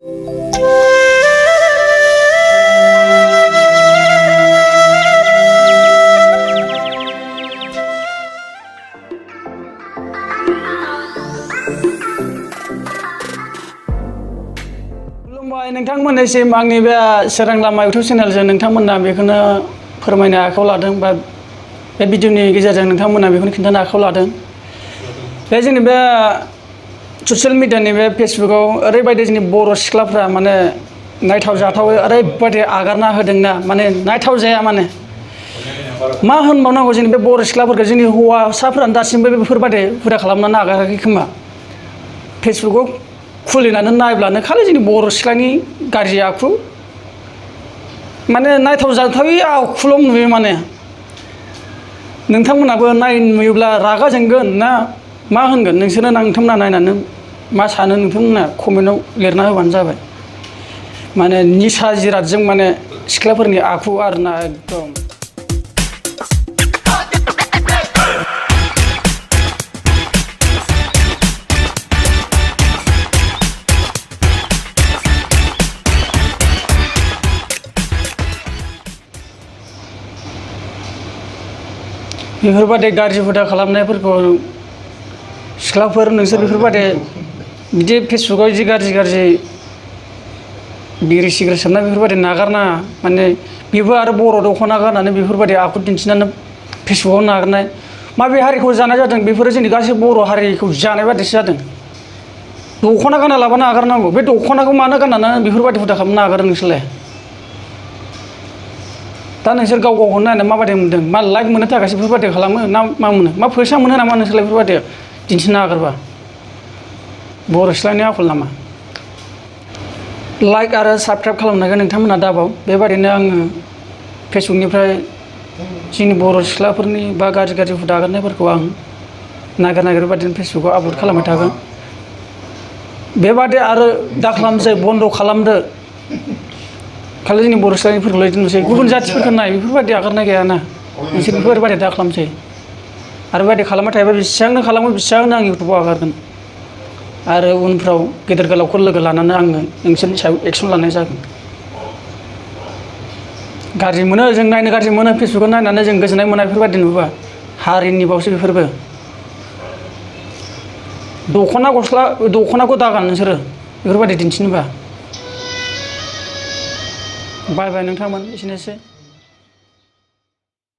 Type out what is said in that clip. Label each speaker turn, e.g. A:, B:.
A: नोंथांमोननिसिम आंनि बे सोरां लामा इउटुब चेनेलजों नोंथांमोना बेखौनो फोरमायनो आखायाव लादों बा बे भिडिअनि गेजेरजों नोंथांमोना बेखौनो खिन्थानो आखायाव लादों। बे जोंनि बे ससियेल मिडियानि बे फेसबुकाव ओरैबायदि जोंनि बर' सिख्लाफ्रा माने नायथाव जाथावै ओरैबायदि आगारना होदोंना माने नायथाव जाया माने मा होनबावनांगौ जोंनि बे बर' सिख्लाफोरखौ जोंनि हौवासाफोरानो दासिमबो बेफोरबायदि हुदा खालामनानै नागाराखै खोमा। फेसबुकाव खुलिनानै नायब्लानो खालि जोंनि बर' सिख्लानि गाज्रि आखु माने नायथाव जाथावै आखुल' नुयो माने। नोंथांमोनाबो नुयोब्ला रागा जोंगोन ना मा होनगोन नोंथांमोना नायनानै मा सानो नोंथांमोना कमेन्टआव लिरना होबानो जाबाय। माने निसा जिरादजों माने सिख्लाफोरनि आखु आरोना एकदम बेफोरबायदि गाज्रि हुदा खालामनायफोरखौ सिख्लाफोर नोंसोर बेफोरबायदि बिदि फेसबुकाव जि गाज्रि बिरि सिगारेट सोबनाय बेफोरबायदि नागारनाङा। माने बेबो आरो बर' दख'ना गाननानै बेफोरबायदि आखु दिन्थिनानै फेसबुकाव नागारनाय माबे हारिखौ जानाय जादों बेफोरो जोंनि गासै बर' हारिखौ जानाय बायदिसो जादों। दख'ना गाना लाबानो नागारनांगौ बे दख'नाखौ मानो गाननानै बेफोरबायदि हुदा खालामनो नागारो नोंसोरलाय? दा नोंसोर गाव गावखौनो नायनानै माबायदि मोनदों? मा लाइक मोननो थाखायसो बेफोरबायदि खालामो ना मा मोनो? मा फैसा मोनो नामा नोंसोरलाय बेफोरबायदि दिन्थिनो नागारबा? बर' सिख्लानि आखल नामा? लाइक आरो साबस्क्राइब खालामनायखौ नोंथांमोना दाबाव। बेबायदिनो आङो फेसबुकनिफ्राय जोंनि बर' सिख्लाफोरनि बा गाज्रि हुदा आगारनायफोरखौ आं नागिर बेबायदिनो फेसबुकाव आपल'ड खालामबाय थागोन। बेबादि आरो दा खालामसै बन्द' खालामदो। खालि जोंनि बर' सिख्लाफोरखौल' दोननोसै गुबुन जाथिफोरखौ नाय बेफोरबायदि आगारनाय गैयाना नोंसोर बेफोरबायदि दा खालामसै। आरो बेबायदि खालामबाय थायोबा बेसेबांनो खालामो बेसेबांनो आं इउटुबाव आगारगोन। आरो उनफ्राव गेदेर गोलावफोर लोगो लानानै आङो नोंसोरनि सायाव एक्सन लानाय जागोन। गाज्रि मोनो जों नायनो गाज्रि मोनो फेसबुकाव नायनानै जों गोजोननाय मोना बेफोरबायदि नुबा हारिनि बावसो बेफोरबो। दख'नाखौ दागान नोंसोरो बेफोरबायदि दिन्थिनोबा। बाय नोंथांमोन एसेनोसै।